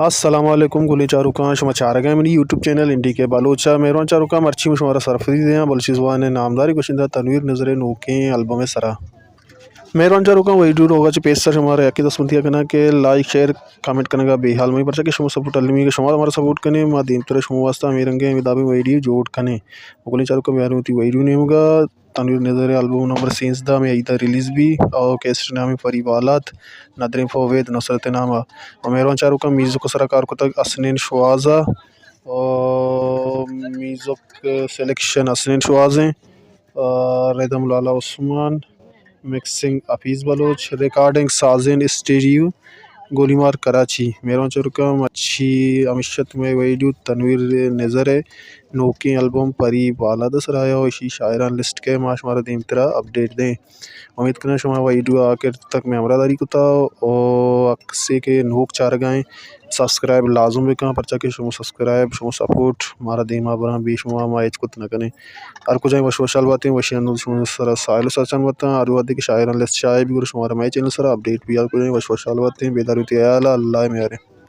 السلام علیکم گلیں چاروکاں، شما چارگ ءَ منی یوٹیوب چینل این ڈی کے بلوچ ءَ۔ مہروان چاروکاں، مرچی من شمارا سرپدی دیاں بلوچی زبان ءِ نامداریں گوشندہ تنویر نظر ءِ نوکیں البم ءِ سرا۔ مہروان چاروکاں، ویڈیو روگ ءَ چہ پیسر شمارا یکے دستمنتی ءَ کناں کہ لائک، شیئر، کمنٹ کنگ ءَ بے حال مہ بئے، پرچا کہ شما سپورٹ المی کہ شما ہمارا سپورٹ کنے، ما دیمتر شما واسطہ ہمے رنگیں ہمے دابیں ویڈیو جوڑ کنیں۔ گلیں چاروکاں، بیاریں وتی ویڈیو نیمگ ءَ۔ تنویر نظر ءِ البم نمبر سینزدہ ہمے عید ءَ ریلیز بی، او کیسٹ نام پری بالاد، ندریں فوید نصرت نام ءَ۔ و مہروان چاروکاں، میوزک ءِ سرا کار کتگ حسنین شواز ءَ، او میوزک سلیکشن حسنین شواز ایں، آ، ردم لالا عثمان، مکسنگ حفیظ بلوچ، ریکارڈنگ سازین اسٹوڈیو گولیمار کراچی۔ مہروان چاروکاں، مرچی ہمیش ات مئے ویڈیو تنویر نظر ءِ نوکیں البم پری بالاد ءِ سرا ءُ ایشی شاعرانی لسٹ کہ ما شمارا دیمترا اپڈیٹ دیں۔ امید کناں شما ویڈیو آخر تک مئے ہمراہ داری کتا ءُ ہر کسے کہ نوک چارگا ایں سبسکرائب لازم بکن، پرچا کہ شما سبسکرائب، شما سپورٹ مارا دیما براں، بے شما ما ہچ کت نہ کنیں۔ ہر کجا وش وشحال باتیں، وشی انو شما سرا ساہیل ءُ ساچان باتاں۔ ہر وہدے کہ شاعرانی لسٹ شائع بی گڑا شمارا مئے چینل سرا اپڈیٹ بی۔ ہر کجا وش وشحال باتیں، بیدار وتی حیال ءَ، اللہ ءِ میاریں۔